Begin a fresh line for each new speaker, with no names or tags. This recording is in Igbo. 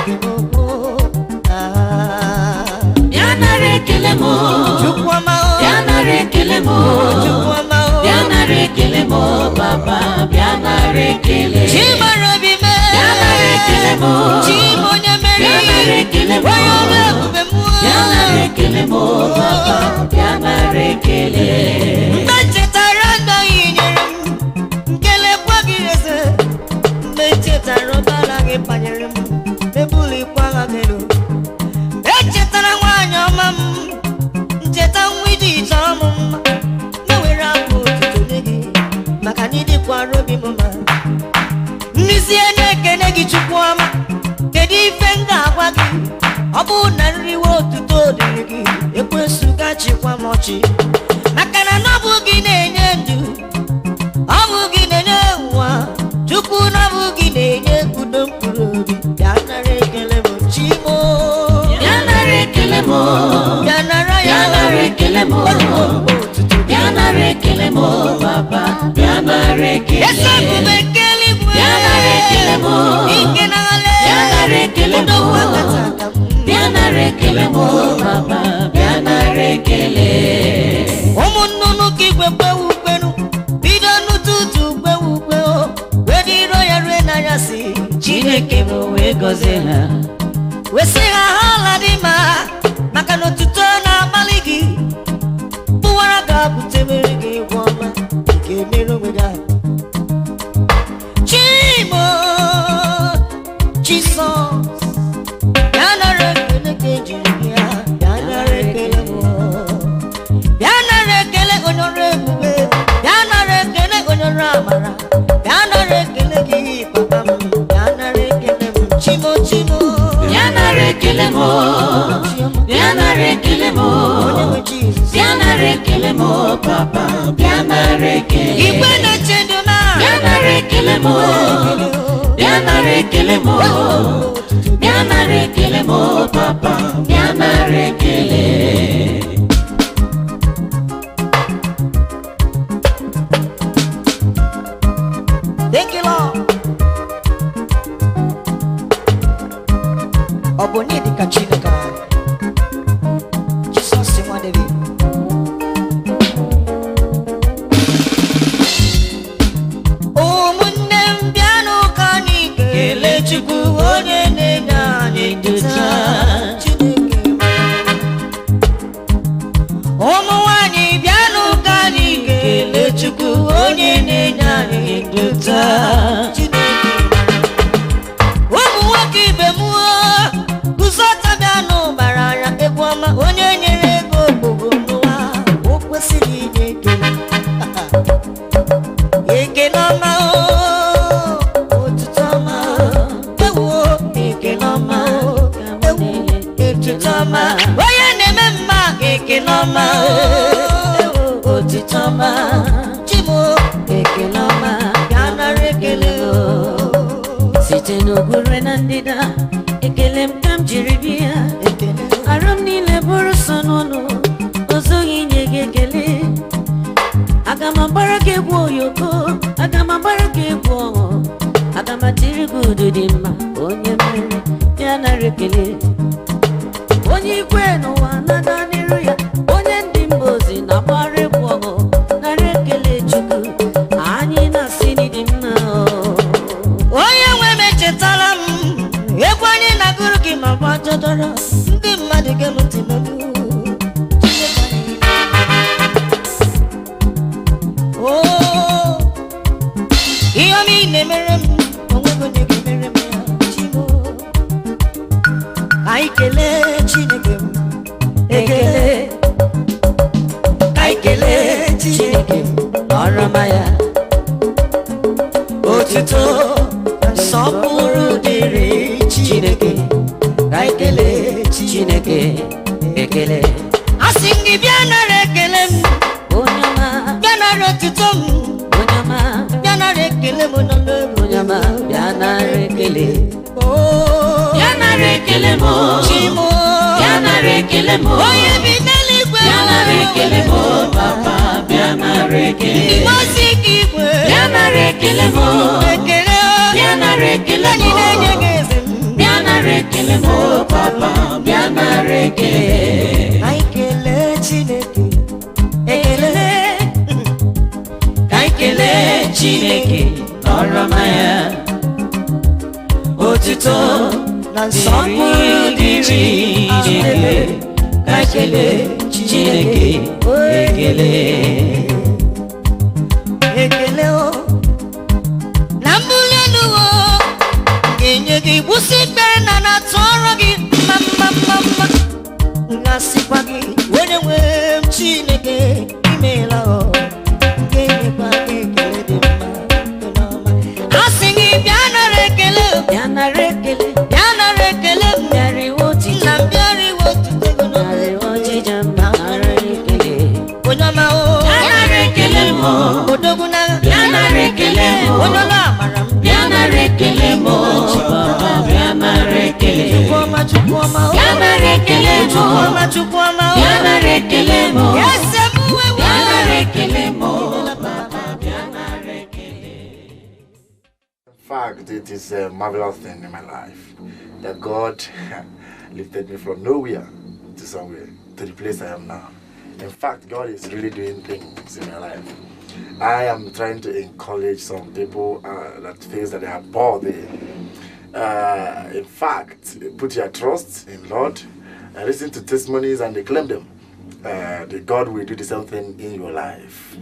Chineke m.
Bịa nara ekele m.
Chukwu ọma.
Bịa nara ekele m.
Chukwu ọma.
Bịa nara ekele m, papa. Bịa nara ekele.
Chimara obi m.
Bịa nara ekele m.
Chima onye
Bịa nara
mmeri.
ekele m.
Onye ọrụ ebube m.
Bịa nara ekele m, papa. Bịa nara ekele.
Mgbe chetara ndụ ị nyere m, nkelekwa gị eze. Mgbe chetara ọbara gị banyere m, ebulikwa ha m elu. Echetara nwaanyị ọma m, ncheta nwa iji chọọ m mma. Na-ewere abụ otuto nye gị, maka na ịdịkwara obi m mma. Nrizie na-ekene gị, Chukwu ọma, kedu ife m ga-agwa gị? Ọ bụrụ na nriwe otuto dịrị gị, ekwensu gachikwa m ọchị. Maka na ọ bụ gị na-enye ndụ, ọ bụ gị na-enye nwa. Chukwu, na ọ bụ gị na-enye udo mkpụrụ obi. Bịa nara ekele m, Chimo.
Bịa nara ekele m.
Bịa nara ya.
Bịa nara ekele m.
Otuto.
Bịa nara ekele m, papa. Bịa nara ekele.
Eze ebube nke eluigwe.
Bịa nara ekele m.
Ike na ala.
Bịa nara ekele m.
Odogwu akata aka m.
Bịa nara ekele m, papa. Bịa nara ekele.
Ụmụ nnụnụ ka igwe kwewu ukwenu, bido n'ụtụtụ kwewu ukwe o, wee dịro ya rue n'anyasị.
Chineke m wee gọzie ha.
Wee sị ha, ha ala dị mma, maka na otuto na-akpali gị kpụwara ga-abụte mere gị egwu ọma nke mere onwe gị ahụ. Chimo Jisọs, bịa nara ekele ka ejiri bịa. Bịa nara ekele m. Bịa nara ekele, onye ọrụ ebube. Bịa nara ekele, onye ọrụ amara. Bịa nara ekele gị, papa m. Bịa nara ekele m, Chimo, Chimo.
Bịa nara ekele m.
Chioma.
Bịa nara ekele m.
Onye nwe Jizọs.
Bịa nara ekele m, papa. Bịa nara ekele.
Igwe na-eche ndụ na
Bịa nara ekele m. Bịa nara ekele m. Bịa nara ekele m, papa. Bịa nara ekele.
Thank you, Lord. Ọ bụ onye dị ka Chineke anyị? Jisọs nwa David. Ụmụnne m, bịanụ ka anyị kelee Chukwu onye na-enye anyị ndụ taa. Chineke. Ụmụ nwanyị, bịanụ ka anyị kelee Chukwu onye na-enye anyị ndụ taa. Chineke. Ụmụ nwoke ibe m, guzọta, bịanụ bara anya egwu ọma. Onye nyere ego ogbugbo n'ụwa, o kwesịrị inye ekele. Ekele ọma o, otuto ọma ewo. Ekele ọma ewu, otuto ọma. Onye na-eme mma, ekele ọma ewo, otuto ọma. Chimo,
Ekele ọma.
Bịa nara ekele o.
Site n'ugwu rue na ndịda, ekele m ka m jiri bịa.
Ekele.
Arụ m niile bụrụ sọ n'ọnụ, o zughị inye gị ekele. Aga m agbara gị egwu oyoko, aga m agbara gị egwu ọṅụ, aga m atiri gị udu dị mma. Onye mmeri, bịa nara ekele. Onye ikwe n'ụwa na-aga n'iru ya, onye ndị mba ozi na-agbara egwu ọṅụ, nara ekele. Chukwu anyị na-asị n'ịdị mma o.
Onye nwe m, echetala m egwu anyị na-agụrụ gị ma gba jọdọrọ ndị mmadụ gem ntị n'olu. Chineke anyị. Oo, ihe ọma ị na-emere m, onwego onye ga-emere m ya. Chimo, ka anyị kelee Chineke m.
Ekele.
Ka anyị kelee Chineke m.
Ọrụ ọma ya.
Otuto na nsọpụrụ dịrị Chineke. Ka anyị kelee
Chineke ekele.
Asị m gị, bịa nara ekele m.
Onye ọma.
Bịa nara otuto m.
Onye ọma.
Bịa nara ekele m nọ n'elu.
Onye ọma, bịa nara ekele.
Oh,
Bịa nara ekele m.
Chimo.
Bịa nara ekele m.
Onye bi n'eluigwe.
Bịa nara ekele m, papa. Bịa nara ekele.
Ngozi ka igwe.
Bịa nara ekele m.
Ekele.
Bịa nara ekele m.
Anyị na-enye gị, eze m.
Bịa nara ekele. ekele m o papa, bịa nara ekele.
Anyị kelee Chineke, ekele.
Ka anyị kelee Chineke n'ọrụ ọma ya. Otuto
na
nsọpụrụ dịrị Chineke. Ka anyị kelee Chineke, ekele.
Ekele o na mbuli elu o ga-enye gị, kwụsị ikpere na na-atụọrọ gị mma mma mma mma, na-asịkwa gị, onye nwe m Chineke, imeela o, ga-enyekwa gị ekele dị mma dị n'ọma. A sị gị bịa nara ekele o,
Bịa nara ekele.
Bịa nara ekele m.
Bịara iwe otito.
Nna m, bịara iwe otuto gị n'oge.
Nara iwe ọjịja mma, nara ekele.
Onye ọma o.
Bịa nara ekele m o.
Odogwu n'agha.
Bịa nara ekele m o.
Onye ọma amara m.
Bịa nara ekele m o papa, bịa nara ekele.
Chukwu ọma, Chukwu ọma o.
Bịa nara ekele m o.
Chukwu ọma, Chukwu ọma o.
Bịa nara ekele m o.
Eze m wewe.
Bịa nara ekele m o papa, bịa nara ekele.
In fact, it is a marvelous thing in my life that God lifted me from nowhere to somewhere, to the place I am now. In fact, God is really doing things in my life. I am trying to encourage some people that feels that they are poor there. In fact, put your trust in Lord and listen to testimonies and declaim them. The God will do the same thing in your life.